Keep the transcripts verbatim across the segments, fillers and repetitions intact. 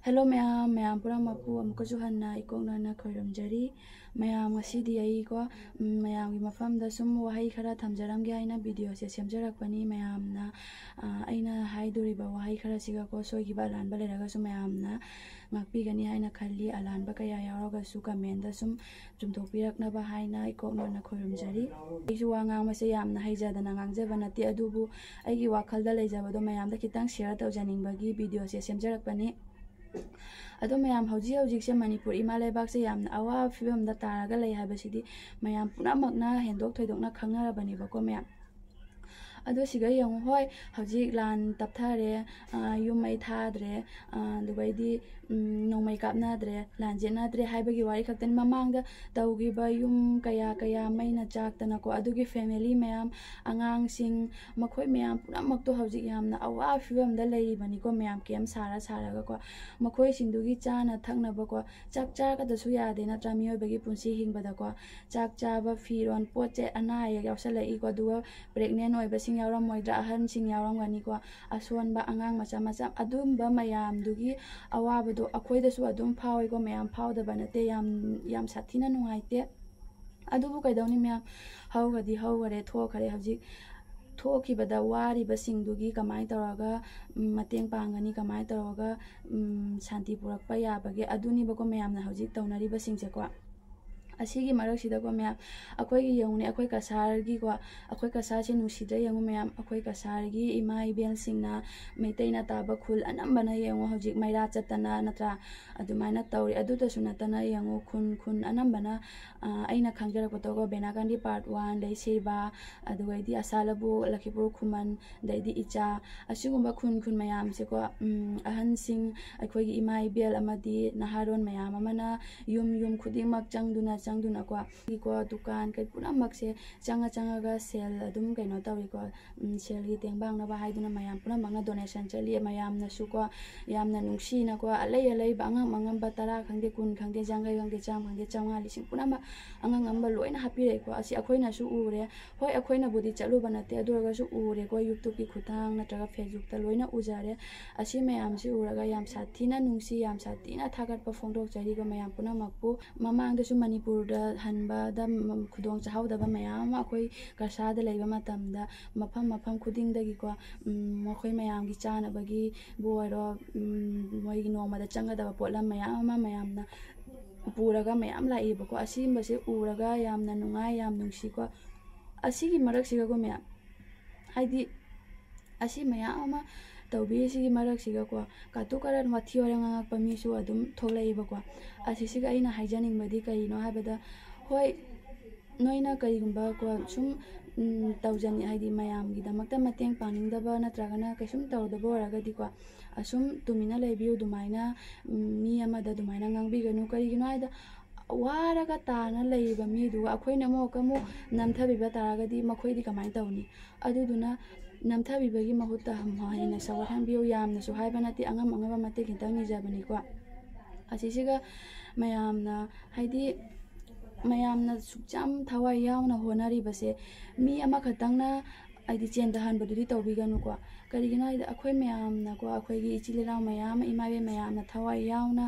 Hello ꯃꯌꯥꯝ, ꯃꯌꯥꯝ ꯄꯨꯝꯅꯃꯛꯄꯨ ꯑꯃꯨꯛꯀꯁꯨ ꯍꯟꯅ ꯏꯀꯣꯛ ꯅꯣꯟꯅ ꯈꯣꯏꯔꯨꯝꯖꯔꯤ꯫ ꯃꯌꯥꯝ, ꯉꯁꯤꯗꯤ ꯑꯩꯀꯣ, ꯎꯝ, ꯃꯌꯥꯝꯒꯤ ꯃꯐꯝꯗ ꯁꯨꯝ ꯋꯥꯍꯩ ꯈꯔ ꯊꯝꯖꯔꯝꯒꯦ ꯍꯥꯏꯅ ꯚꯤꯗꯤꯑꯣꯁꯦ ꯁꯦꯝꯖꯔꯛꯄꯅꯤ꯫ ꯃꯌꯥꯝꯅ, ꯑ, ꯑꯩꯅ ꯍꯥꯏꯗꯣꯔꯤꯕ ꯋꯥꯍꯩ ꯈꯔꯁꯤꯒꯀꯣ, ꯁꯣꯏꯈꯤꯕ ꯑꯔꯥꯟꯕ ꯂꯩꯔꯒꯁꯨ ꯃꯌꯥꯝꯅ ꯉꯥꯛꯄꯤꯒꯅꯤ ꯍꯥꯏꯅ ꯈꯜꯂꯤ꯫ ꯑꯔꯥꯟꯕ ꯀꯌꯥ ꯌꯥꯎꯔꯒꯁꯨ ꯀꯃꯦꯟꯗ ꯁꯨꯝ ꯆꯨꯝꯊꯣꯛꯄꯤꯔꯛꯅꯕ ꯍꯥꯏꯅ ꯏꯀꯣꯛ ꯅꯣꯟꯅ ꯈꯣꯏꯔꯨꯝꯖꯔꯤ꯫ ꯑꯩꯁꯨ ꯋꯥ ꯉꯥꯡꯕꯁꯦ ꯌꯥꯝꯅ ꯍꯩꯖꯗꯅ ꯉꯥꯡꯖꯕ ꯅꯠꯇꯦ, ꯑꯗꯨꯕꯨ ꯑꯩꯒꯤ ꯋꯥꯈꯜꯗ ꯂꯩꯖꯕꯗꯣ ꯃꯌꯥꯝꯗ ꯈꯤꯇꯪ ꯁꯤꯌꯔ ꯇꯧꯖꯅꯤꯡꯕꯒꯤ ꯚꯤꯗꯤꯑꯣꯁꯦ ꯁꯦꯝꯖꯔꯛꯄꯅꯤ꯫ ꯑꯗꯣ ꯃꯌꯥꯝ, ꯍꯧꯖꯤꯛ ꯍꯧꯖꯤꯛꯁꯦ ꯃꯅꯤꯄꯨꯔ ꯏꯃꯥ ꯂꯩꯕꯥꯛꯁꯦ ꯌꯥꯝꯅ ꯑꯋꯥꯕ ꯐꯤꯕꯝꯗ ꯇꯥꯔꯒ ꯂꯩ ꯍꯥꯏꯕꯁꯤꯗꯤ ꯃꯌꯥꯝ ꯄꯨꯝꯅꯃꯛꯅ ꯍꯦꯟꯗꯣꯛ ꯊꯣꯏꯗꯣꯛꯅ ꯈꯪꯅꯔꯕꯅꯦꯕꯀꯣ ꯃꯌꯥꯝ꯫ ꯑꯗꯣ ꯁꯤꯒ ꯌꯦꯡꯉꯨ, ꯍꯣꯏ, ꯍꯧꯖꯤꯛ ꯂꯥꯟ ꯇꯞꯊꯔꯦ, ꯑ, ꯌꯨꯝ ꯃꯩ ꯊꯥꯗ꯭ꯔꯦ, ꯑ, ꯑꯗꯨꯒꯩꯗꯤ, ꯎꯝ, ꯅꯣꯡꯃꯩ ꯀꯥꯞꯅꯗ꯭ꯔꯦ, ꯂꯥꯟ ꯌꯦꯠꯅꯗ꯭ꯔꯦ ꯍꯥꯏꯕꯒꯤ ꯋꯥꯔꯤ ꯈꯛꯇꯅꯤ꯫ ꯃꯃꯥꯡꯗ ꯇꯧꯈꯤꯕ ꯌꯨꯝ ꯀꯌꯥ ꯀꯌꯥ ꯃꯩꯅ ꯆꯥꯛꯇꯅꯀꯣ, ꯑꯗꯨꯒꯤ ꯐꯦꯃꯤꯂꯤ ꯃꯌꯥꯝ, ꯑꯉꯥꯡꯁꯤꯡ, ꯃꯈꯣꯏ ꯃꯌꯥꯝ ꯄꯨꯝꯅꯃꯛꯇꯣ ꯍꯧꯖꯤꯛ ꯌꯥꯝꯅ ꯑꯋꯥꯕ ꯐꯤꯕꯝꯗ ꯂꯩꯔꯤꯕꯅꯤꯀꯣ ꯃꯌꯥꯝ, ꯀꯦꯝ ꯁꯥꯔ ꯁꯥꯔꯒꯀꯣ꯫ ꯃꯈꯣꯏꯁꯤꯡꯗꯨꯒꯤ ꯆꯥꯅ ꯊꯛꯅꯕꯀꯣ, ꯆꯥꯛ ꯆꯥꯒꯗꯁꯨ ꯌꯥꯗꯦ ꯅꯠꯇ꯭ꯔꯥ, ꯃꯤꯑꯣꯏꯕꯒꯤ ꯄꯨꯟꯁꯤ ꯍꯤꯡꯕꯗꯀꯣ꯫ ꯆꯥꯛ ꯆꯥꯕ, ꯐꯤꯔꯣꯟ, ꯄꯣꯠ ꯆꯩ ꯑꯅꯥ ꯑꯌꯦꯛ ꯌꯥꯎꯁꯜꯂꯛꯏꯀꯣ, ꯑꯗꯨꯒ ꯄ꯭ꯔꯦꯒꯅꯦꯟ ꯑꯣꯏꯕꯁꯤꯡ ꯌꯥꯎꯔꯝꯃꯣꯏꯗ꯭ꯔꯥ, ꯑꯍꯟꯁꯤꯡ ꯌꯥꯎꯔꯝꯒꯅꯤꯀꯣ, ꯑꯁꯣꯟꯕ ꯑꯉꯥꯡ ꯃꯆꯥ ꯃꯆꯥ, ꯑꯗꯨꯝꯕ ꯃꯌꯥꯝꯗꯨꯒꯤ ꯑꯋꯥꯕꯗꯣ ꯑꯩꯈꯣꯏꯗꯁꯨ ꯑꯗꯨꯝ ꯐꯥꯎꯏꯀꯣ ꯃꯌꯥꯝ, ꯐꯥꯎꯗꯕ ꯅꯠꯇꯦ, ꯌꯥꯝ, ꯌꯥꯝ ꯁꯥꯊꯤꯅ ꯅꯨꯡꯉꯥꯏꯇꯦ꯫ ꯑꯗꯨꯕꯨ ꯀꯩꯗꯧꯅꯤ ꯃꯌꯥꯝ, ꯍꯧꯈ꯭ꯔꯗꯤ ꯍꯧꯈꯔꯦ, ꯊꯣꯛꯈꯔꯦ꯫ ꯍꯧꯖꯤꯛ ꯊꯣꯛꯈꯤꯕꯗ ꯋꯥꯔꯤꯕꯁꯤꯡꯗꯨꯒꯤ ꯀꯃꯥꯏꯅ ꯇꯧꯔꯒ, ꯎꯝ, ꯃꯇꯦꯡ ꯄꯥꯡꯒꯅꯤ, ꯀꯃꯥꯏꯅ ꯇꯧꯔꯒ, ꯎꯝ, ꯁꯥꯟꯇꯤ ꯄꯨꯔꯛꯄ ꯌꯥꯕꯒꯦ, ꯑꯗꯨꯅꯤꯕꯀꯣ ꯃꯌꯥꯝꯅ ꯍꯧꯖꯤꯛ ꯇꯧꯅꯔꯤꯕꯁꯤꯡꯁꯦꯀꯣ꯫ ꯑꯁꯤꯒꯤ ꯃꯔꯛꯁꯤꯗꯀꯣ ꯃꯌꯥꯝ, ꯑꯩꯈꯣꯏꯒꯤ ꯌꯦꯡꯉꯨꯅꯦ, ꯑꯩꯈꯣꯏ ꯀꯁꯥꯔꯒꯤꯀꯣ, ꯑꯩꯈꯣꯏ ꯀꯁꯥꯔꯁꯦ ꯅꯨꯡꯁꯤꯗ꯭ꯔꯥ ꯌꯦꯡꯉꯨ ꯃꯌꯥꯝ, ꯑꯩꯈꯣꯏ ꯀꯁꯥꯔꯒꯤ ꯏꯃꯥ ꯏꯕꯦꯜꯁꯤꯡꯅ, ꯃꯩꯇꯩꯅ ꯇꯥꯕ ꯈꯨꯜ ꯑꯅꯝꯕꯅ ꯌꯦꯡꯉꯨ ꯍꯧꯖꯤꯛ ꯃꯩꯔꯥ ꯆꯠꯇꯅ ꯅꯠꯇ꯭ꯔꯥ, ꯑꯗꯨꯃꯥꯏꯅ ꯇꯧꯔꯤ꯫ ꯑꯗꯨꯇꯁꯨ ꯅꯠꯇꯅ ꯌꯦꯡꯉꯨ, ꯈꯨꯟ ꯈꯨꯟ ꯑꯅꯝꯕꯅ, ꯑ, ꯑꯩꯅ ꯈꯪꯖꯔꯛꯄꯗꯀꯣ, ꯕꯦꯅꯥꯀꯥꯟꯗꯤ ꯄꯥꯔꯠ ꯋꯥꯟ, ꯑꯗꯩ ꯁꯤꯕꯥ, ꯑꯗꯨꯒꯩꯗꯤ ꯑꯁꯥ ꯂꯕꯨꯛ, ꯂꯈꯤꯄꯨꯔ ꯈꯨꯃꯟ, ꯑꯗꯩꯗꯤ ꯏꯆꯥ, ꯑꯁꯤꯒꯨꯝꯕ ꯈꯨꯟ ꯈꯨꯟ ꯃꯌꯥꯝꯁꯦꯀꯣ, ꯎꯝ, ꯑꯍꯟꯁꯤꯡ, ꯑꯩꯈꯣꯏꯒꯤ ꯏꯃꯥ ꯏꯕꯦꯜ ꯑꯃꯗꯤ ꯅꯍꯥꯔꯣꯟ ꯃꯌꯥꯝ ꯑꯃꯅ ꯌꯨꯝ ꯌꯨꯝ ꯈꯨꯗꯤꯡꯃꯛ ꯆꯪꯗꯨꯅ ꯆꯪꯗꯨꯅꯀꯣ, ꯀꯣ ꯗꯨꯀꯥꯟ ꯀꯩ ꯄꯨꯝꯅꯃꯛꯁꯦ ꯆꯪꯉ ꯆꯪꯉꯒ ꯁꯦꯜ ꯑꯗꯨꯝ ꯀꯩꯅꯣ ꯇꯧꯔꯤꯀꯣ꯫ ꯎꯝ, ꯁꯦꯜꯒꯤ ꯇꯦꯡꯕꯥꯡꯅꯕ ꯍꯥꯏꯗꯨꯅ ꯃꯌꯥꯝ ꯄꯨꯝꯅꯃꯛꯅ ꯗꯣꯅꯦꯁꯟ ꯆꯠꯂꯤ꯫ ꯃꯌꯥꯝꯅꯁꯨꯀꯣ ꯌꯥꯝꯅ ꯅꯨꯡꯁꯤꯅꯀꯣ ꯑꯂꯩ ꯑꯂꯩꯕ ꯑꯉꯝ ꯑꯉꯝꯕ ꯇꯔꯥ ꯈꯪꯗꯦ, ꯀꯨꯟ ꯈꯪꯗꯦ, ꯌꯥꯡꯈꯩ ꯈꯪꯗꯦ, ꯆꯥꯝꯃ ꯈꯪꯗꯦ, ꯆꯥꯝꯃꯉꯥ, ꯂꯤꯁꯤꯡ ꯄꯨꯝꯅꯃꯛ ꯑꯉꯝ ꯑꯉꯝꯕ ꯂꯣꯏꯅ ꯍꯥꯞꯄꯤꯔꯛꯑꯦꯀꯣ꯫ ꯑꯁꯤ ꯑꯩꯈꯣꯏꯅꯁꯨ ꯎꯔꯦ꯫ ꯍꯣꯏ, ꯑꯩꯈꯣꯏꯅꯕꯨꯗꯤ ꯆꯠꯂꯨꯕ ꯅꯠꯇꯦ, ꯑꯗꯨ ꯑꯣꯏꯔꯒꯁꯨ ꯎꯔꯦꯀꯣ, ꯌꯨꯇ꯭ꯌꯨꯕꯀꯤ ꯈꯨꯠꯊꯥꯡ ꯅꯠꯇ꯭ꯔꯒ ꯐꯦꯁꯕꯨꯛꯇ ꯂꯣꯏꯅ ꯎꯖꯔꯦ꯫ ꯑꯁꯤ ꯃꯌꯥꯝꯁꯤ ꯎꯔꯒ ꯌꯥꯝ ꯁꯥꯊꯤꯅ ꯅꯨꯡꯁꯤ, ꯌꯥꯝ ꯁꯥꯊꯤꯅ ꯊꯥꯒꯠꯄ ꯐꯣꯡꯗꯣꯛꯆꯔꯤꯀꯣ ꯃꯌꯥꯝ ꯄꯨꯝꯅꯃꯛꯄꯨ꯫ ꯃꯃꯥꯡꯗꯁꯨ ꯃꯅꯤꯄꯨꯔꯗ ꯍꯟꯕꯗ ꯈꯨꯗꯣꯡ ꯆꯥꯍꯧꯗꯕ ꯃꯌꯥꯝ ꯑꯃ ꯑꯩꯈꯣꯏ ꯀꯁꯥꯗ ꯂꯩꯕ ꯃꯇꯝꯗ ꯃꯐꯝ ꯃꯐꯝ ꯈꯨꯗꯤꯡꯗꯒꯤꯀꯣ, ꯎꯝ, ꯃꯈꯣꯏ ꯃꯌꯥꯝꯒꯤ ꯆꯥꯅꯕꯒꯤꯕꯨ ꯑꯣꯏꯔꯣ, ꯎꯝ, ꯃꯣꯏꯒꯤ ꯅꯣꯡꯃꯗ ꯆꯪꯒꯗꯕ ꯄꯣꯠꯂꯝ ꯃꯌꯥꯝ ꯑꯃ ꯃꯌꯥꯝꯅ ꯄꯨꯔꯒ ꯃꯌꯥꯝ ꯂꯥꯛꯏꯕꯀꯣ꯫ ꯑꯁꯤꯒꯨꯝꯕꯁꯦ ꯎꯔꯒ ꯌꯥꯝꯅ ꯅꯨꯡꯉꯥꯏ, ꯌꯥꯝ ꯅꯨꯡꯁꯤꯀꯣ꯫ ꯑꯁꯤꯒꯤ ꯃꯔꯛꯁꯤꯒꯀꯣ ꯃꯌꯥꯝ, ꯍꯥꯏꯗꯤ ꯑꯁꯤ ꯃꯌꯥꯝ ꯑꯃ ꯇꯧꯕꯤꯔꯤꯁꯤꯒꯤ ꯃꯔꯛꯁꯤꯒꯀꯣ, ꯀꯥꯇꯨ ꯀꯥꯔꯟ ꯋꯥꯊꯤ ꯋꯥꯔꯦꯝ ꯉꯥꯡꯉꯛꯄ ꯃꯤꯁꯨ ꯑꯗꯨꯝ ꯊꯣꯛꯂꯛꯏꯕꯀꯣ꯫ ꯑꯁꯤꯁꯤꯒ ꯑꯩꯅ ꯍꯥꯏꯖꯅꯤꯡꯕꯗꯤ ꯀꯔꯤꯅꯣ ꯍꯥꯏꯕꯗ, ꯍꯣꯏ, ꯅꯣꯏꯅ ꯀꯔꯤꯒꯨꯝꯕ ꯀꯣ ꯁꯨꯝ, ꯎꯝ, ꯇꯧꯖꯅꯤ, ꯍꯥꯏꯗꯤ ꯃꯌꯥꯝꯒꯤꯗꯃꯛꯇ ꯃꯇꯦꯡ ꯄꯥꯡꯅꯤꯡꯗꯕ ꯅꯠꯇ꯭ꯔꯒꯅ ꯀꯩꯁꯨꯝ ꯇꯧꯗꯕ ꯑꯣꯏꯔꯒꯗꯤꯀꯣ, ꯑꯁꯨꯝ ꯇꯨꯃꯤꯟꯅ ꯂꯩꯕꯤꯌꯨ꯫ ꯑꯗꯨꯃꯥꯏꯅ, ꯎꯝ, ꯃꯤ ꯑꯃꯗ ꯑꯗꯨꯃꯥꯏꯅ ꯉꯥꯡꯕꯤꯒꯅꯨ꯫ ꯀꯔꯤꯒꯤꯅꯣ ꯍꯥꯏꯗ, ꯋꯥꯔꯒ ꯇꯥꯅ ꯂꯩꯔꯤꯕ ꯃꯤꯗꯨꯒ ꯑꯩꯈꯣꯏꯅ ꯑꯃꯨꯛꯀ ꯑꯃꯨꯛ ꯅꯝꯊꯕꯤꯕ ꯇꯥꯔꯒꯗꯤ ꯃꯈꯣꯏꯗꯤ ꯀꯃꯥꯏꯅ ꯇꯧꯅꯤ? ꯑꯗꯨꯗꯨꯅ ꯅꯝꯊꯕꯤꯕꯒꯤ ꯃꯍꯨꯠꯇ ꯍꯦꯟꯅ ꯁꯧꯒꯠꯍꯟꯕꯤꯌꯨ꯫ ꯌꯥꯝꯅꯁꯨ ꯍꯥꯏꯕ ꯅꯠꯇꯦ, ꯑꯉꯝ ꯑꯉꯝꯕ ꯃꯇꯦꯡ ꯈꯤꯇꯪ ꯅꯤꯖꯕꯅꯤꯀꯣ꯫ ꯑꯁꯤꯁꯤꯒ ꯃꯌꯥꯝꯅ, ꯍꯥꯏꯗꯤ ꯃꯌꯥꯝꯅ ꯁꯨꯛꯌꯥꯝ ꯊꯋꯥꯏ ꯌꯥꯎꯅ ꯍꯣꯠꯅꯔꯤꯕꯁꯦ ꯃꯤ ꯑꯃꯈꯛꯇꯪꯅ ꯍꯥꯏꯗꯤ ꯆꯦꯟꯊꯍꯟꯕꯗꯨꯗꯤ ꯇꯧꯕꯤꯒꯅꯨꯀꯣ꯫ ꯀꯔꯤꯒꯤꯅꯣ ꯍꯥꯏꯗꯤ ꯑꯩꯈꯣꯏ ꯃꯌꯥꯝꯅꯀꯣ, ꯑꯩꯈꯣꯏꯒꯤ ꯏꯆꯤꯜ ꯏꯅꯥꯎ ꯃꯌꯥꯝ ꯑꯃ, ꯏꯃꯥ ꯏꯕꯦꯟ ꯃꯌꯥꯝꯅ ꯊꯋꯥꯏ ꯌꯥꯎꯅ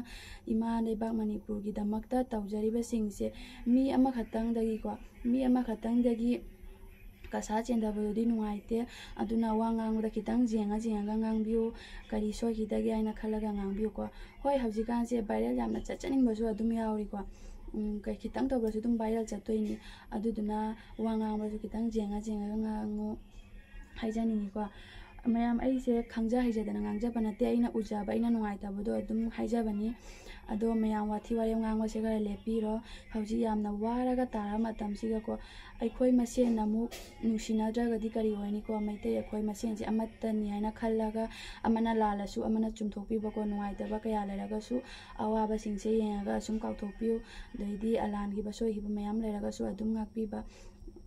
ꯏꯃꯥ ꯂꯩꯕꯥꯛ ꯃꯅꯤꯄꯨꯔꯒꯤꯗꯃꯛꯇ ꯇꯧꯖꯔꯤꯕꯁꯤꯡꯁꯦ ꯃꯤ ꯑꯃꯈꯛꯇꯪꯗꯒꯤꯀꯣ, ꯃꯤ ꯑꯃꯈꯛꯇꯪꯗꯒꯤ ꯀꯁꯥ ꯆꯦꯟꯊꯕꯗꯨꯗꯤ ꯅꯨꯡꯉꯥꯏꯇꯦ꯫ ꯑꯗꯨꯅ ꯋꯥ ꯉꯥꯡꯕꯗ ꯈꯤꯇꯪ ꯌꯦꯡꯉ ꯌꯦꯡꯉꯒ ꯉꯥꯡꯕꯤꯌꯨ, ꯀꯔꯤ ꯁꯣꯏꯈꯤꯗꯒꯦ ꯍꯥꯏꯅ ꯈꯜꯂꯒ ꯉꯥꯡꯕꯤꯌꯨꯀꯣ꯫ ꯍꯣꯏ, ꯍꯧꯖꯤꯛꯀꯥꯟꯁꯦ ꯚꯥꯏꯔꯦꯜ ꯌꯥꯝꯅ ꯆꯠꯆꯅꯤꯡꯕꯁꯨ ꯑꯗꯨꯝ ꯌꯥꯎꯔꯤꯀꯣ꯫ ꯎꯝ, ꯀꯩ-, ꯈꯤꯇꯪ ꯇꯧꯕꯁꯨ ꯑꯗꯨꯝ ꯚꯥꯏꯔꯦꯜ ꯆꯠꯇꯣꯏꯅꯤ꯫ ꯑꯗꯨꯗꯨꯅ ꯋꯥ ꯉꯥꯡꯕꯁꯨ ꯈꯤꯇꯪ ꯌꯦꯡꯉ ꯌꯦꯡꯉꯒ ꯉꯥꯡꯉꯨ ꯍꯥꯏꯖꯅꯤꯡꯉꯤꯀꯣ꯫ ꯃꯌꯥꯝ, ꯑꯩꯁꯦ ꯈꯪꯖ ꯍꯩꯖꯗꯅ ꯉꯥꯡꯖꯕ ꯅꯠꯇꯦ, ꯑꯩꯅ ꯎꯖꯕ, ꯑꯩꯅ ꯅꯨꯡꯉꯥꯏꯇꯕꯗꯣ ꯑꯗꯨꯝ ꯍꯥꯏꯖꯕꯅꯤ꯫ ꯑꯗꯣ ꯃꯌꯥꯝ, ꯋꯥꯊꯤ ꯋꯥꯔꯦꯝ ꯉꯥꯡꯕꯁꯦ ꯈꯔ ꯂꯦꯞꯄꯤꯔꯣ꯫ ꯍꯧꯖꯤꯛ ꯌꯥꯝꯅ ꯋꯥꯔꯒ ꯇꯥꯔ ꯃꯇꯝꯁꯤꯒꯀꯣ, ꯑꯩꯈꯣꯏ ꯃꯁꯦꯟ ꯑꯃꯨꯛ ꯅꯨꯡꯁꯤꯅꯗ꯭ꯔꯒꯗꯤ ꯀꯔꯤ ꯑꯣꯏꯅꯤꯀꯣ? ꯃꯩꯇꯩ ꯑꯩꯈꯣꯏ ꯃꯁꯦꯟꯁꯦ ꯑꯃꯠꯇꯅꯤ ꯍꯥꯏꯅ ꯈꯜꯂꯒ, ꯑꯃꯅ ꯂꯥꯜꯂꯁꯨ ꯑꯃꯅ ꯆꯨꯝꯊꯣꯛꯄꯤꯕꯀꯣ, ꯅꯨꯡꯉꯥꯏꯇꯕ ꯀꯌꯥ ꯂꯩꯔꯒꯁꯨ, ꯑꯋꯥꯕꯁꯤꯡꯁꯦ ꯌꯦꯡꯉꯒ ꯑꯁꯨꯝ ꯀꯥꯎꯊꯣꯛꯄꯤꯌꯨ꯫ ꯑꯗꯩꯗꯤ ꯑꯂꯥꯟꯈꯤꯕ ꯁꯣꯏꯈꯤꯕ ꯃꯌꯥꯝ ꯂꯩꯔꯒꯁꯨ ꯑꯗꯨꯝ ꯉꯥꯛꯄꯤꯕ꯫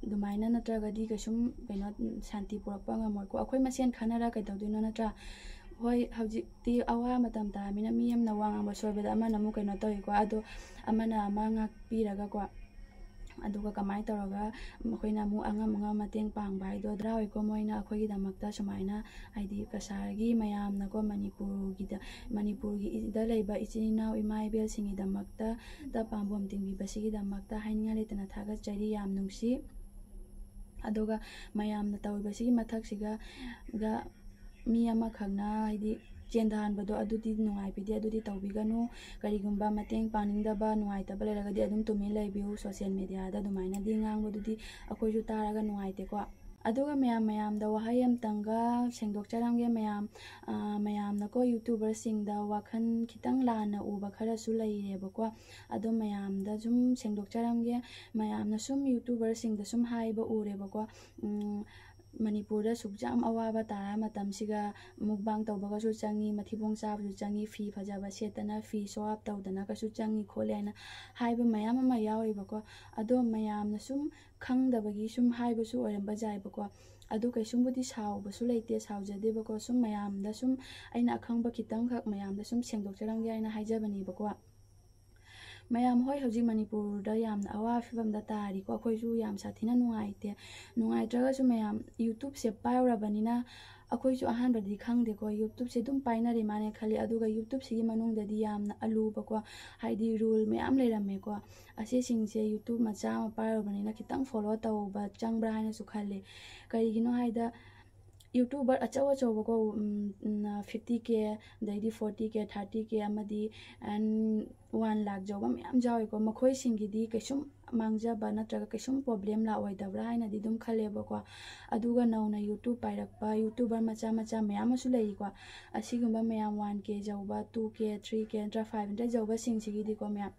ꯑꯗꯨꯃꯥꯏꯅ ꯅꯠꯇ꯭ꯔꯒꯗꯤ ꯀꯩꯁꯨꯝ ꯀꯩꯅꯣ, ꯁꯥꯟꯇꯤ ꯄꯨꯔꯛꯄ ꯉꯝꯃꯣꯏꯀꯣ꯫ ꯑꯩꯈꯣꯏ ꯃꯁꯦꯟ ꯈꯟꯅꯔ ꯀꯩꯗꯧꯗꯣꯏꯅꯣ, ꯅꯠꯇ꯭ꯔꯥ? ꯍꯣꯏ, ꯍꯧꯖꯤꯛꯇꯤ ꯑꯋꯥ ꯃꯇꯝ ꯇꯥꯔꯃꯤꯅ ꯃꯤ ꯑꯃꯅ ꯋꯥ ꯉꯥꯡꯕ ꯁꯣꯏꯕꯗ ꯑꯃꯅ ꯑꯃꯨꯛ ꯀꯩꯅꯣ ꯇꯧꯏꯀꯣ, ꯑꯗꯣ ꯑꯃꯅ ꯑꯃ ꯉꯥꯛꯄꯤꯔꯒꯀꯣ, ꯑꯗꯨꯒ ꯀꯃꯥꯏꯅ ꯇꯧꯔꯒ ꯑꯩꯈꯣꯏꯅ ꯑꯃꯨꯛ ꯑꯉꯝ ꯑꯉꯝ ꯃꯇꯦꯡ ꯄꯥꯡꯕ ꯍꯥꯏꯗꯣ ꯍꯔꯥꯎꯏꯀꯣ꯫ ꯃꯣꯏꯅ ꯑꯩꯈꯣꯏꯒꯤꯗꯃꯛꯇ ꯁꯨꯃꯥꯏꯅ, ꯍꯥꯏꯗꯤ ꯀꯁꯥꯔꯒꯤ ꯃꯌꯥꯝꯅꯀꯣ, ꯃꯅꯤꯄꯨꯔꯒꯤꯗ, ꯃꯅꯤꯄꯨꯔꯒꯤꯗ ꯂꯩꯕ ꯏꯆꯤꯟ ꯏꯅꯥꯎ ꯏꯃꯥ ꯏꯕꯦꯜꯁꯤꯡꯒꯤꯗꯃꯛꯇ ꯗ ꯄꯥꯝꯕꯣꯝ ꯇꯤꯡꯕꯤꯕꯁꯤꯒꯤꯗꯃꯛꯇ ꯍꯥꯏꯅꯤꯡꯉꯥꯏ ꯂꯩꯇꯅ ꯊꯥꯒꯠꯆꯔꯤ꯫ ꯌꯥꯝ ꯅꯨꯡꯁꯤ꯫ ꯑꯗꯨꯒ ꯃꯌꯥꯝꯅ ꯇꯧꯔꯤꯕꯁꯤꯒꯤ ꯃꯊꯛꯁꯤꯒ ꯒ ꯃꯤ ꯑꯃꯈꯛꯅ, ꯍꯥꯏꯗꯤ, ꯆꯦꯟꯊꯍꯟꯕꯗꯣ, ꯑꯗꯨꯗꯤ ꯅꯨꯡꯉꯥꯏꯕꯤꯗꯦ, ꯑꯗꯨꯗꯤ ꯇꯧꯕꯤꯒꯅꯨ꯫ ꯀꯔꯤꯒꯨꯝꯕ ꯃꯇꯦꯡ ꯄꯥꯡꯅꯤꯡꯗꯕ, ꯅꯨꯡꯉꯥꯏꯇꯕ ꯂꯩꯔꯒꯗꯤ ꯑꯗꯨꯝ ꯇꯨꯃꯤꯟ ꯂꯩꯕꯤꯌꯨ꯫ ꯁꯣꯁꯤꯌꯦꯜ ꯃꯦꯗꯤꯌꯥꯗ ꯑꯗꯨꯃꯥꯏꯅꯗꯤ ꯉꯥꯡꯕꯗꯨꯗꯤ ꯑꯩꯈꯣꯏꯁꯨ ꯇꯥꯔꯒ ꯅꯨꯡꯉꯥꯏꯇꯦꯀꯣ꯫ ꯑꯗꯨꯒ ꯃꯌꯥꯝ, ꯃꯌꯥꯝꯗ ꯋꯥꯍꯩ ꯑꯃꯇꯪꯒ ꯁꯦꯡꯗꯣꯛꯆꯔꯝꯒꯦ꯫ ꯃꯌꯥꯝ, ꯑ, ꯃꯌꯥꯝꯅꯀꯣ, ꯌꯨꯇ꯭ꯌꯨꯕꯔꯁꯤꯡꯗ ꯋꯥꯈꯜ ꯈꯤꯇꯪ ꯂꯥꯟꯅ ꯎꯕ ꯈꯔꯁꯨ ꯂꯩꯔꯦꯕꯀꯣ꯫ ꯑꯗꯣ ꯃꯌꯥꯝꯗ ꯁꯨꯝ ꯁꯦꯡꯗꯣꯛꯆꯔꯝꯒꯦ꯫ ꯃꯌꯥꯝꯅ ꯁꯨꯝ ꯌꯨꯇ꯭ꯌꯨꯕꯔꯁꯤꯡꯗ ꯁꯨꯝ ꯍꯥꯏꯕ ꯎꯔꯦꯕꯀꯣ, ꯎꯝ, ꯃꯅꯤꯄꯨꯔꯗ ꯑꯁꯨꯛ ꯌꯥꯝ ꯑꯋꯥꯕ ꯇꯥꯔ ꯃꯇꯝꯁꯤꯒ, ꯃꯨꯛꯕꯥꯡ ꯇꯧꯕꯒꯁꯨ ꯆꯪꯉꯤ, ꯃꯊꯤꯕꯣꯡ ꯆꯥꯕꯁꯨ ꯆꯪꯉꯤ, ꯐꯤ ꯐꯖꯕ ꯁꯦꯠꯇꯅ, ꯐꯤ ꯁꯣ ꯑꯞ ꯇꯧꯗꯅꯒꯁꯨ ꯆꯪꯉꯤ ꯈꯣꯠꯂꯤ ꯍꯥꯏꯅ ꯍꯥꯏꯕ ꯃꯌꯥꯝ ꯑꯃ ꯌꯥꯎꯔꯤꯕꯀꯣ꯫ ꯑꯗꯣ ꯃꯌꯥꯝꯅ ꯁꯨꯝ ꯈꯪꯗꯕꯒꯤ ꯁꯨꯝ ꯍꯥꯏꯕꯁꯨ ꯑꯣꯏꯔꯝꯕ ꯌꯥꯏꯕꯀꯣ꯫ ꯑꯗꯨ ꯀꯩꯁꯨꯝꯕꯨꯗꯤ ꯁꯥꯎꯕꯁꯨ ꯂꯩꯇꯦ, ꯁꯥꯎꯖꯗꯦꯕꯀꯣ꯫ ꯁꯨꯝ ꯃꯌꯥꯝꯗ ꯁꯨꯝ ꯑꯩꯅ ꯑꯈꯪꯕ ꯈꯤꯇꯪꯈꯛ ꯃꯌꯥꯝꯗ ꯁꯨꯝ ꯁꯦꯡꯗꯣꯛꯆꯔꯝꯒꯦ ꯍꯥꯏꯅ ꯍꯥꯏꯖꯕꯅꯦꯕꯀꯣ꯫ ꯃꯌꯥꯝ, ꯍꯣꯏ, ꯍꯧꯖꯤꯛ ꯃꯅꯤꯄꯨꯔꯗ ꯌꯥꯝꯅ ꯑꯋꯥꯕ ꯐꯤꯕꯝꯗ ꯇꯥꯔꯤꯀꯣ꯫ ꯑꯩꯈꯣꯏꯁꯨ ꯌꯥꯝ ꯁꯥꯊꯤꯅ ꯅꯨꯡꯉꯥꯏꯇꯦ꯫ ꯅꯨꯡꯉꯥꯏꯇ꯭ꯔꯒꯁꯨ ꯃꯌꯥꯝ, ꯌꯨꯇ꯭ꯌꯨꯕꯁꯦ ꯄꯥꯏꯔꯨꯔꯕꯅꯤꯅ ꯑꯩꯈꯣꯏꯁꯨ ꯑꯍꯥꯟꯕꯗꯗꯤ ꯈꯪꯗꯦꯀꯣ, ꯌꯨꯇ꯭ꯌꯨꯕꯁꯦ ꯑꯗꯨꯝ ꯄꯥꯏꯅꯔꯤ ꯃꯥꯅꯦ ꯈꯜꯂꯤ꯫ ꯑꯗꯨꯒ ꯌꯨꯇ꯭ꯌꯨꯕꯁꯤꯒꯤ ꯃꯅꯨꯡꯗꯗꯤ ꯌꯥꯝꯅ ꯑꯂꯨꯕꯀꯣ, ꯍꯥꯏꯗꯤ ꯔꯨꯜ ꯃꯌꯥꯝ ꯂꯩꯔꯝꯃꯦꯀꯣ꯫ ꯑꯁꯤꯁꯤꯡꯁꯦ ꯌꯨꯇ꯭ꯌꯨꯕ ꯃꯆꯥ ꯑꯃ ꯄꯥꯏꯔꯨꯔꯕꯅꯤꯅ ꯈꯤꯇꯪ ꯐꯣꯂꯣ ꯇꯧꯕ ꯆꯪꯕ꯭ꯔꯥ ꯍꯥꯏꯅꯁꯨ ꯈꯜꯂꯤ꯫ ꯀꯔꯤꯒꯤꯅꯣ ꯍꯥꯏꯗ, ꯌꯨꯇ꯭ꯌꯨꯕꯔ ꯑꯆꯧ ꯑꯆꯧꯕꯀꯣ, ꯎꯝ, ꯎꯝ, fifty K, ꯑꯗꯩꯗꯤ forty K, thirty K, ꯑꯃꯗꯤ ꯑꯦꯟ ꯋꯥꯟ ꯂꯥꯛ ꯌꯧꯕ ꯃꯌꯥꯝ ꯌꯥꯎꯋꯤꯀꯣ꯫ ꯃꯈꯣꯏꯁꯤꯡꯒꯤꯗꯤ ꯀꯩꯁꯨꯝ ꯃꯥꯡꯖꯕ ꯅꯠꯇ꯭ꯔꯒ ꯀꯩꯁꯨꯝ ꯄ꯭ꯔꯣꯕ꯭ꯂꯦꯝ ꯂꯥꯛꯑꯣꯏꯗꯕ꯭ꯔꯥ ꯍꯥꯏꯅꯗꯤ ꯑꯗꯨꯝ ꯈꯜꯂꯦꯕꯀꯣ꯫ ꯑꯗꯨꯒ ꯅꯧꯅ ꯌꯨꯇ꯭ꯌꯨꯕ ꯄꯥꯏꯔꯛꯄ ꯌꯨꯇ꯭ꯌꯨꯕꯔ ꯃꯆꯥ ꯃꯆꯥ ꯃꯌꯥꯝ ꯑꯃꯁꯨ ꯂꯩꯔꯤꯀꯣ꯫ ꯑꯁꯤꯒꯨꯝꯕ ꯃꯌꯥꯝ ꯋꯥꯟ ꯀꯦ ꯌꯧꯕ, ꯇꯨ ꯀꯦ, ꯊ꯭ꯔꯤ ꯀꯦ ꯅꯠꯇ꯭ꯔ ꯐꯥꯏꯚ ꯍꯟꯗ꯭ꯔꯦꯗ ꯌꯧꯕꯁꯤꯡꯁꯤꯒꯤꯗꯤꯀꯣ ꯃꯌꯥꯝ,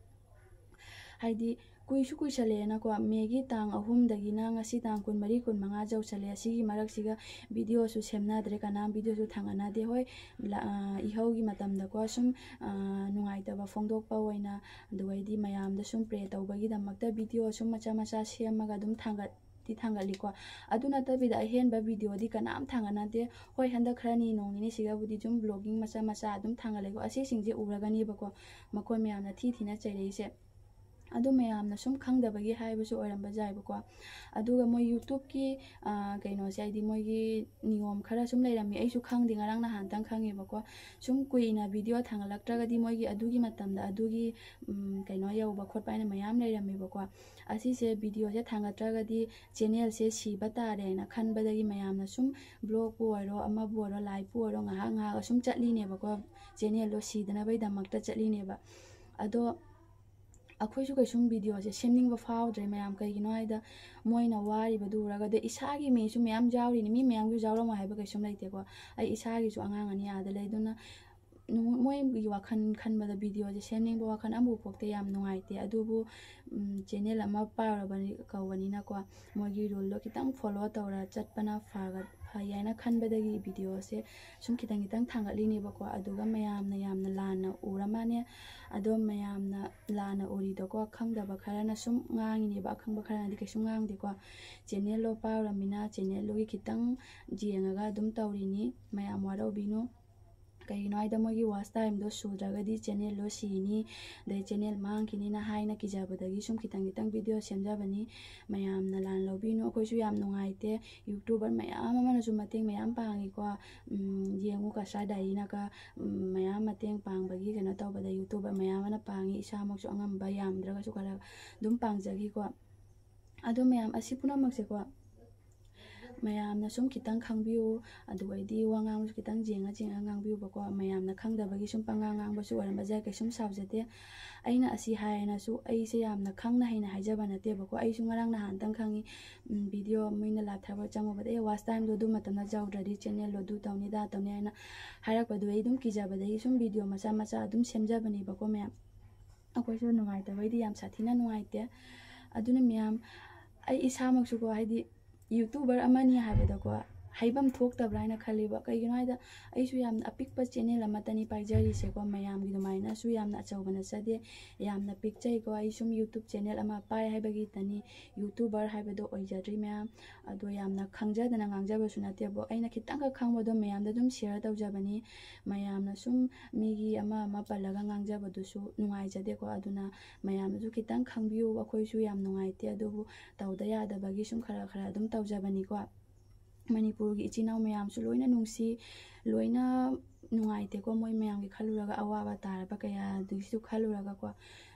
ꯍꯥꯏꯗꯤ ꯀꯨꯏꯁꯨ ꯀꯨꯏꯁꯜꯂꯛꯑꯦꯅꯀꯣ, ꯃꯦꯒꯤ ꯇꯥꯡ ꯑꯍꯨꯝꯗꯒꯤꯅ ꯉꯁꯤ ꯇꯥꯡ ꯀꯨꯟꯃꯔꯤ, ꯀꯨꯟꯃꯉꯥ ꯌꯧꯁꯜꯂꯦ꯫ ꯑꯁꯤꯒꯤ ꯃꯔꯛꯁꯤꯒ ꯚꯤꯗꯤꯑꯣꯁꯨ ꯁꯦꯝꯅꯗ꯭ꯔꯦ, ꯀꯅꯥꯝ ꯚꯤꯗꯤꯑꯣꯁꯨ ꯊꯥꯡꯒꯠꯅꯗꯦ꯫ ꯍꯣꯏ, ꯂ-, ꯑ, ꯏꯍꯧꯒꯤ ꯃꯇꯝꯗꯀꯣ ꯁꯨꯝ, ꯑ, ꯅꯨꯡꯉꯥꯏꯇꯕ ꯐꯣꯡꯗꯣꯛꯄ ꯑꯣꯏꯅ, ꯑꯗꯨꯒꯩꯗꯤ ꯃꯌꯥꯝꯗ ꯁꯨꯝ ꯄ꯭ꯔꯦ ꯇꯧꯕꯒꯤꯗꯃꯛꯇ ꯚꯤꯗꯤꯑꯣ ꯁꯨꯝ ꯃꯆꯥ ꯃꯆꯥ ꯁꯦꯝꯃꯒ ꯑꯗꯨꯝ ꯊꯥꯡꯒꯠꯇꯤ ꯊꯥꯡꯒꯠꯂꯤꯀꯣ꯫ ꯑꯗꯨ ꯅꯠꯇꯕꯤꯗ ꯑꯍꯦꯟꯕ ꯚꯤꯗꯤꯑꯣꯗꯤ ꯀꯅꯥꯝ ꯊꯥꯡꯒꯠꯅꯗꯦ꯫ ꯍꯣꯏ, ꯍꯟꯗꯛ ꯈꯔꯅꯤ, ꯅꯣꯡ ꯅꯤꯅꯤ ꯁꯤꯒꯕꯨꯗꯤ ꯁꯨꯝ ꯕ꯭ꯂꯣꯒꯤꯡ ꯃꯆꯥ ꯃꯆꯥ ꯑꯗꯨꯝ ꯊꯥꯡꯒꯠꯂꯦꯀꯣ꯫ ꯑꯁꯤꯁꯤꯡꯁꯦ ꯎꯔꯒꯅꯦꯕꯀꯣ ꯃꯈꯣꯏ ꯃꯌꯥꯝꯅ ꯊꯤ ꯊꯤꯅ ꯆꯩꯔꯛꯏꯁꯦ꯫ ꯑꯗꯨ ꯃꯌꯥꯝꯅ ꯁꯨꯝ ꯈꯪꯗꯕꯒꯤ ꯍꯥꯏꯕꯁꯨ ꯑꯣꯏꯔꯝꯕ ꯌꯥꯏꯕꯀꯣ꯫ ꯑꯗꯨꯒ ꯃꯣꯏ ꯌꯨꯇ꯭ꯌꯨꯕꯀꯤ, ꯑ, ꯀꯩꯅꯣꯁꯦ, ꯍꯥꯏꯗꯤ ꯃꯣꯏꯒꯤ ꯅꯤꯌꯣꯝ ꯈꯔ ꯁꯨꯝ ꯂꯩꯔꯝꯃꯤ꯫ ꯑꯩꯁꯨ ꯈꯪꯗꯦ, ꯉꯔꯥꯡ ꯅꯍꯥꯟꯇꯪ ꯈꯪꯉꯦꯕꯀꯣ꯫ ꯁꯨꯝ ꯀꯨꯏꯅ ꯚꯤꯗꯤꯑꯣ ꯊꯥꯡꯒꯠꯂꯛꯇ꯭ꯔꯒꯗꯤ ꯃꯣꯏꯒꯤ ꯑꯗꯨꯒꯤ ꯃꯇꯝꯗ ꯑꯗꯨꯒꯤ, ꯎꯝ, ꯀꯩꯅꯣ ꯌꯧꯕ ꯈꯣꯠꯄ ꯍꯥꯏꯅ ꯃꯌꯥꯝ ꯂꯩꯔꯝꯃꯦꯕꯀꯣ꯫ ꯑꯁꯤꯁꯦ, ꯚꯤꯗꯤꯑꯣꯁꯦ ꯊꯥꯡꯒꯠꯇ꯭ꯔꯒꯗꯤ ꯆꯦꯅꯦꯜꯁꯦ ꯁꯤꯕ ꯇꯥꯔꯦꯅ ꯈꯟꯕꯗꯒꯤ ꯃꯌꯥꯝꯅ ꯁꯨꯝ ꯕ꯭ꯂꯣꯛꯄꯨ ꯑꯣꯏꯔꯣ, ꯑꯃꯕꯨ ꯑꯣꯏꯔꯣ, ꯂꯥꯏꯛꯄꯨ ꯑꯣꯏꯔꯣ, ꯉꯥꯏꯍꯥꯛ ꯉꯥꯏꯍꯥꯛ ꯁꯨꯝ ꯆꯠꯂꯤꯅꯦꯕꯀꯣ, ꯆꯦꯅꯦꯜꯗꯣ ꯁꯤꯗꯅꯕꯒꯤꯗꯃꯛꯇ ꯆꯠꯂꯤꯅꯦꯕ꯫ ꯑꯗꯣ ꯑꯩꯈꯣꯏꯁꯨ ꯀꯩꯁꯨꯝ ꯚꯤꯗꯤꯑꯣꯁꯦ ꯁꯦꯝꯅꯤꯡꯕ ꯐꯥꯎꯗ꯭ꯔꯦ ꯃꯌꯥꯝ꯫ ꯀꯩꯒꯤꯅꯣ ꯍꯥꯏꯗ, ꯃꯣꯏꯅ ꯋꯥꯔꯤꯕꯗꯨ ꯎꯔꯒ, ꯑꯗꯩ ꯏꯁꯥꯒꯤ ꯃꯤꯁꯨ ꯃꯌꯥꯝ ꯌꯥꯎꯔꯤꯅꯤ, ꯃꯤ ꯃꯌꯥꯝꯒꯤꯁꯨ ꯌꯥꯎꯔꯝꯃꯣꯏ ꯍꯥꯏꯕ ꯀꯩꯁꯨꯝ ꯂꯩꯇꯦꯀꯣ꯫ ꯑꯩ ꯏꯁꯥꯒꯤꯁꯨ ꯑꯉꯥꯡ ꯑꯅꯤ ꯑꯥꯗ ꯂꯩ, ꯑꯗꯨꯅ ꯅꯨꯡ-, ꯃꯣꯏꯒꯤ ꯋꯥꯈꯜ ꯈꯟꯕꯗ ꯚꯤꯗꯤꯑꯣꯁꯦ ꯁꯦꯝꯅꯤꯡꯕ ꯋꯥꯈꯜ ꯑꯃꯐꯥꯎ ꯄꯣꯛꯇꯦ꯫ ꯌꯥꯝ ꯅꯨꯡꯉꯥꯏꯇꯦ꯫ ꯑꯗꯨꯕꯨ, ꯎꯝ, ꯆꯦꯅꯦꯜ ꯑꯃ ꯄꯥꯏꯔꯨꯔꯕꯅꯤ, ꯀꯧꯕꯅꯤꯅꯀꯣ, ꯃꯣꯏꯒꯤ ꯔꯨꯜꯗꯣ ꯈꯤꯇꯪ ꯐꯣꯂꯣ ꯇꯧꯔ ꯆꯠꯄꯅ ꯐꯒ-, ꯐꯩ ꯍꯥꯏꯅ ꯈꯟꯕꯗꯒꯤ ꯚꯤꯗꯤꯑꯣꯁꯦ ꯁꯨꯝ ꯈꯤꯇꯪ ꯈꯤꯇꯪ ꯊꯥꯡꯒꯠꯂꯤꯅꯦꯕꯀꯣ꯫ ꯑꯗꯨꯒ ꯃꯌꯥꯝꯅ ꯌꯥꯝꯅ ꯂꯥꯟꯅ ꯎꯔ ꯃꯥꯜꯂꯦ꯫ ꯑꯗꯣ ꯃꯌꯥꯝꯅ ꯂꯥꯟꯅ ꯎꯔꯤꯗꯣꯀꯣ, ꯈꯪꯗꯕ ꯈꯔꯅ ꯁꯨꯝ ꯉꯥꯡꯉꯤꯅꯦꯕ, ꯑꯈꯪꯕ ꯈꯔꯅꯗꯤ ꯀꯩꯁꯨꯝ ꯉꯥꯡꯗꯦꯀꯣ꯫ ꯆꯦꯅꯦꯜꯗꯣ ꯄꯥꯏꯔꯨꯔꯃꯤꯅ ꯆꯦꯅꯦꯜꯗꯨꯒꯤ ꯈꯤꯇꯪ ꯌꯦꯡꯉꯒ ꯑꯗꯨꯝ ꯇꯧꯔꯤꯅꯤ꯫ ꯃꯌꯥꯝ ꯋꯥꯔꯧꯕꯤꯅꯨ꯫ ꯀꯩꯒꯤꯅꯣ ꯍꯥꯏꯗ, ꯃꯣꯏꯒꯤ ꯋꯥꯆ ꯇꯥꯏꯝꯗꯣ ꯁꯨꯗ꯭ꯔꯒꯗꯤ ꯆꯦꯅꯦꯜꯗꯣ ꯁꯤꯅꯤ, ꯑꯗꯩ ꯆꯦꯅꯦꯜ ꯃꯥꯡꯈꯤꯅꯤꯅ ꯍꯥꯏꯅ ꯀꯤꯖꯕꯗꯒꯤ ꯁꯨꯝ ꯈꯤꯇꯪ ꯈꯤꯇꯪ ꯚꯤꯗꯤꯑꯣ ꯁꯦꯝꯖꯕꯅꯤ꯫ ꯃꯌꯥꯝꯅ ꯂꯥꯟ ꯂꯧꯕꯤꯅꯨ꯫ ꯑꯩꯈꯣꯏꯁꯨ ꯌꯥꯝ ꯅꯨꯡꯉꯥꯏꯇꯦ꯫ ꯌꯨꯇ꯭ꯌꯨꯕꯔ ꯃꯌꯥꯝ ꯑꯃꯅꯁꯨ ꯃꯇꯦꯡ ꯃꯌꯥꯝ ꯄꯥꯡꯉꯤꯀꯣ꯫ ꯎꯝ, ꯌꯦꯡꯉꯨ, ꯀꯁꯥꯏ ꯗꯥꯏꯔꯤꯅꯒ, ꯎꯝ, ꯃꯌꯥꯝ ꯃꯇꯦꯡ ꯄꯥꯡꯕꯒꯤ ꯀꯩꯅꯣ ꯇꯧꯕꯗ ꯌꯨꯇ꯭ꯌꯨꯕꯔ ꯃꯌꯥꯝ ꯑꯃꯅ ꯄꯥꯡꯉꯤ꯫ ꯏꯁꯥꯃꯛꯁꯨ ꯑꯉꯝꯕ ꯌꯥꯝꯗ꯭ꯔꯒꯁꯨ ꯈꯔ ꯑꯗꯨꯝ ꯄꯥꯡꯖꯈꯤꯀꯣ꯫ ꯑꯗꯣ ꯃꯌꯥꯝ, ꯑꯁꯤ ꯄꯨꯝꯅꯃꯛꯁꯦꯀꯣ, ꯃꯌꯥꯝꯅ ꯁꯨꯝ ꯈꯤꯇꯪ ꯈꯪꯕꯤꯌꯨ, ꯑꯗꯨꯒꯩꯗꯤ ꯋꯥ ꯉꯥꯡꯕꯁꯨ ꯈꯤꯇꯪ ꯌꯦꯡꯉ ꯌꯦꯡꯉ ꯉꯥꯡꯕꯤꯌꯨꯕꯀꯣ꯫ ꯃꯌꯥꯝꯅ ꯈꯪꯗꯕꯒꯤ ꯁꯨꯝ ꯄꯉꯥꯡ ꯉꯥꯡꯕꯁꯨ ꯑꯣꯏꯔꯝꯕꯁꯨ ꯌꯥꯏ, ꯀꯩꯁꯨꯝ ꯁꯥꯎꯖꯗꯦ꯫ ꯑꯩꯅ ꯑꯁꯤ ꯍꯥꯏꯌꯦꯅꯁꯨ ꯑꯩꯁꯦ ꯌꯥꯝꯅ ꯈꯪꯅ ꯍꯩꯅ ꯍꯥꯏꯖꯕ ꯅꯠꯇꯦꯕꯀꯣ꯫ ꯑꯩꯁꯨ ꯉꯔꯥꯡ ꯅꯍꯥꯟꯇꯪ ꯈꯪꯉꯤ꯫ ꯎꯝ, video ꯃꯣꯏꯅ live ꯊꯥꯒꯠ ꯆꯪꯉꯨꯕꯗ, "ꯑꯦ, watch timeꯗꯣ ꯑꯗꯨ ꯃꯇꯝꯗ ꯌꯧꯗ꯭ꯔꯗꯤ channelꯗꯣ ꯑꯗꯨ ꯇꯧꯅꯤꯗ ꯇꯧꯅꯤ" ꯍꯥꯏꯅ ꯍꯥꯏꯔꯛꯄꯗꯨ ꯑꯩ ꯑꯗꯨꯝ ꯀꯤꯖꯕꯗꯒꯤ ꯁꯨꯝ video ꯃꯆꯥ ꯃꯆꯥ ꯑꯗꯨꯝ ꯁꯦꯝꯖꯕꯅꯦꯕꯀꯣ ꯃꯌꯥꯝ꯫ ꯑꯩꯈꯣꯏꯁꯨ ꯅꯨꯡꯉꯥꯏꯇꯕꯩꯗꯤ ꯌꯥꯝ ꯁꯥꯊꯤꯅ ꯅꯨꯡꯉꯥꯏꯇꯦ꯫ ꯑꯗꯨꯅ ꯃꯌꯥꯝ, ꯑꯩ ꯏꯁꯥꯃꯛꯁꯨꯀꯣ, ꯍꯥꯏꯗꯤ YouTuber ꯑꯃꯅꯤ ꯍꯥꯏꯕꯗꯀꯣ, ꯍꯩꯐꯝ ꯊꯣꯛꯇꯕ꯭ꯔꯥ ꯍꯥꯏꯅ ꯈꯜꯂꯤꯕ꯫ ꯀꯩꯒꯤꯅꯣ ꯍꯥꯏꯗ, ꯑꯩꯁꯨ ꯌꯥꯝꯅ ꯑꯄꯤꯛꯄ channel ꯑꯃꯠꯇꯅꯤ ꯄꯥꯏꯖꯔꯤꯁꯦꯀꯣ, ꯃꯌꯥꯝꯒꯤ ꯑꯗꯨꯃꯥꯏꯅꯁꯨ ꯌꯥꯝꯅ ꯑꯆꯧꯕ ꯅꯠꯆꯗꯦ, ꯌꯥꯝꯅ ꯄꯤꯛꯆꯩꯀꯣ꯫ ꯑꯩ ꯁꯨꯝ YouTube channel ꯑꯃ ꯄꯥꯏ ꯍꯥꯏꯕꯒꯤꯇꯅꯤ, YouTuber ꯍꯥꯏꯕꯗꯣ ꯑꯣꯏꯖꯗ꯭ꯔꯤ ꯃꯌꯥꯝ꯫ ꯑꯗꯣ ꯌꯥꯝꯅ ꯈꯪꯖꯗꯅ ꯉꯥꯡꯖꯕꯁꯨ ꯅꯠꯇꯦꯕꯣ, ꯑꯩꯅ ꯈꯤꯇꯪꯈꯛ ꯈꯪꯕꯗꯣ ꯃꯌꯥꯝꯗ ꯑꯗꯨꯝ share ꯇꯧꯖꯕꯅꯤ꯫ ꯃꯌꯥꯝꯅ ꯁꯨꯝ ꯃꯤꯒꯤ ꯑꯃ ꯑꯃ ꯄꯜꯂꯒ ꯉꯥꯡꯖꯕꯗꯨꯁꯨ ꯅꯨꯡꯉꯥꯏꯖꯗꯦꯀꯣ, ꯑꯗꯨꯅ ꯃꯌꯥꯝꯅꯁꯨ ꯈꯤꯇꯪ ꯈꯪꯕꯤꯌꯨ꯫ ꯑꯩꯈꯣꯏꯁꯨ ꯌꯥꯝ ꯅꯨꯡꯉꯥꯏꯇꯦ, ꯑꯗꯨꯕꯨ ꯇꯧꯗ ꯌꯥꯗꯕꯒꯤ ꯁꯨꯝ ꯈꯔ ꯈꯔ ꯑꯗꯨꯝ ꯇꯧꯖꯕꯅꯤꯀꯣ꯫ ꯃꯅꯤꯄꯨꯔꯒꯤ ꯏꯆꯤꯟ ꯏꯅꯥꯎ ꯃꯌꯥꯝꯁꯨ ꯂꯣꯏꯅ ꯅꯨꯡꯁꯤ, ꯂꯣꯏꯅ ꯅꯨꯡꯉꯥꯏꯇꯦꯀꯣ, ꯃꯣꯏ ꯃꯌꯥꯝꯒꯤ ꯈꯜꯂꯨꯔꯒ, ꯑꯋꯥꯕ ꯇꯥꯔꯕ ꯀꯌꯥꯗꯨꯒꯤꯁꯨ ꯈꯜꯂꯨꯔꯒꯀꯣ꯫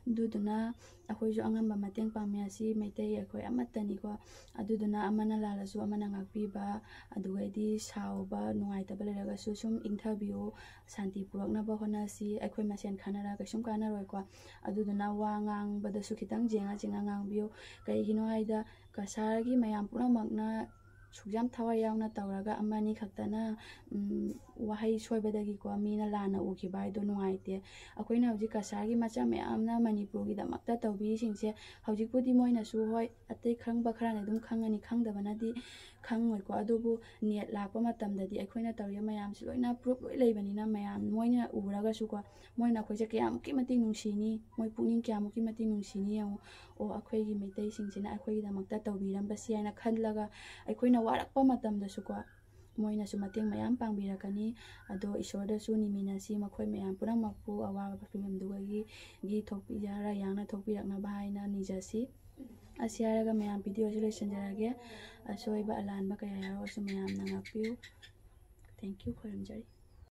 ꯑꯗꯨꯗꯨꯅ ꯑꯩꯈꯣꯏꯁꯨ ꯑꯉꯝꯕ ꯃꯇꯦꯡ ꯄꯥꯡꯃꯤꯟꯅꯁꯤ, ꯃꯩꯇꯩ ꯑꯩꯈꯣꯏ ꯑꯃꯠꯇꯅꯤꯀꯣ꯫ ꯑꯗꯨꯗꯨꯅ ꯑꯃꯅ ꯂꯥꯜꯂꯁꯨ ꯑꯃꯅ ꯉꯥꯛꯄꯤꯕ, ꯑꯗꯨꯒꯩꯗꯤ ꯁꯥꯎꯕ, ꯅꯨꯡꯉꯥꯏꯇꯕ ꯂꯩꯔꯒꯁꯨ ꯁꯨꯝ ꯏꯪꯊꯕꯤꯌꯨ, ꯁꯥꯟꯇꯤ ꯄꯨꯔꯛꯅꯕ ꯍꯣꯠꯅꯁꯤ꯫ ꯑꯩꯈꯣꯏ ꯃꯁꯦꯟ ꯈꯟꯅꯔꯒ ꯀꯩꯁꯨꯝ ꯀꯥꯟꯅꯔꯣꯏꯀꯣ꯫ ꯑꯗꯨꯗꯨꯅ ꯋꯥ ꯉꯥꯡꯕꯗꯁꯨ ꯈꯤꯇꯪ ꯌꯦꯡꯉ ꯌꯦꯡꯉ ꯉꯥꯡꯕꯤꯌꯨ꯫ ꯀꯩꯒꯤꯅꯣ ꯍꯥꯏꯗ, ꯀꯁꯥꯔꯒꯤ ꯃꯌꯥꯝ ꯄꯨꯝꯅꯃꯛꯅ ꯁꯨꯛꯌꯥꯝ ꯊꯋꯥꯏ ꯌꯥꯎꯅ ꯇꯧꯔꯒ ꯑꯃꯅꯤ ꯈꯛꯇꯅ, ꯎꯝ, ꯋꯥꯍꯩ ꯁꯣꯏꯕꯗꯒꯤꯀꯣ ꯃꯤꯅ ꯂꯥꯟꯅ ꯎꯈꯤꯕ ꯍꯥꯏꯗꯣ ꯅꯨꯡꯉꯥꯏꯇꯦ꯫ ꯑꯩꯈꯣꯏꯅ ꯍꯧꯖꯤꯛ ꯀꯁꯥꯔꯒꯤ ꯃꯆꯥ ꯃꯌꯥꯝꯅ ꯃꯅꯤꯄꯨꯔꯒꯤꯗꯃꯛꯇ ꯇꯧꯕꯤꯔꯤꯁꯤꯡꯁꯦ, ꯍꯧꯖꯤꯛꯄꯨꯗꯤ ꯃꯣꯏꯅꯁꯨ, ꯍꯣꯏ, ꯑꯇꯩ ꯈꯪꯕ ꯈꯔꯅ ꯑꯗꯨꯝ ꯈꯪꯉꯅꯤ, ꯈꯪꯗꯕꯅꯗꯤ ꯈꯪꯉꯣꯏꯀꯣ꯫ ꯑꯗꯨꯕꯨ ꯅꯦꯠ ꯂꯥꯛꯄ ꯃꯇꯝꯗꯗꯤ ꯑꯩꯈꯣꯏꯅ ꯇꯧꯔꯤꯕ ꯃꯌꯥꯝꯁꯤ ꯂꯣꯏꯅ proof ꯂꯣꯏ ꯂꯩꯕꯅꯤꯅ, ꯃꯌꯥꯝ ꯃꯣꯏꯅ ꯎꯔꯒꯁꯨꯀꯣ, ꯃꯣꯏꯅ ꯑꯩꯈꯣꯏꯁꯦ ꯀꯌꯥꯃꯨꯛꯀꯤ ꯃꯇꯤꯛ ꯅꯨꯡꯁꯤꯅꯤ, ꯃꯣꯏ ꯄꯨꯛꯅꯤꯡ ꯀꯌꯥꯃꯨꯛꯀꯤ ꯃꯇꯤꯛ ꯅꯨꯡꯁꯤꯅꯤ ꯌꯦꯡꯉꯨ꯫ ꯑꯣ, ꯑꯩꯈꯣꯏꯒꯤ ꯃꯩꯇꯩꯁꯤꯡꯁꯤꯅ ꯑꯩꯈꯣꯏꯒꯤꯗꯃꯛꯇ ꯇꯧꯕꯤꯔꯝꯕꯁꯤ ꯍꯥꯏꯅ ꯈꯜꯂꯒ, ꯑꯩꯈꯣꯏꯅ ꯋꯥꯔꯛꯄ ꯃꯇꯝꯗꯁꯨꯀꯣ, ꯃꯣꯏꯅꯁꯨ ꯃꯇꯦꯡ ꯃꯌꯥꯝ ꯄꯥꯡꯕꯤꯔꯛꯀꯅꯤ꯫ ꯑꯗꯣ ꯏꯁꯣꯔꯗꯁꯨ ꯅꯤꯃꯤꯟꯅꯁꯤ, ꯃꯈꯣꯏ ꯃꯌꯥꯝ ꯄꯨꯝꯅꯃꯛꯄꯨ ꯑꯋꯥꯕ ꯐꯤꯕꯝꯗꯨꯗꯒꯤ ꯒꯤ ꯊꯣꯛꯄꯤ-, ꯈꯔ ꯌꯥꯡꯅ ꯊꯣꯛꯄꯤꯔꯛꯅꯕ ꯍꯥꯏꯅ ꯅꯤꯖꯁꯤ꯫ ꯑꯁꯤ ꯍꯥꯏꯔꯒ ꯃꯌꯥꯝ videoꯁꯤ ꯂꯣꯏꯁꯤꯟꯖꯔꯒꯦ꯫ ꯑꯁꯣꯏꯕ ꯑꯂꯥꯟꯕ ꯀꯌꯥ ꯌꯥꯎꯔꯁꯨ ꯃꯌꯥꯝꯅ ꯉꯥꯛꯄꯤꯌꯨ꯫ Thank you, ꯈꯣꯏꯔꯝꯖꯔꯤ꯫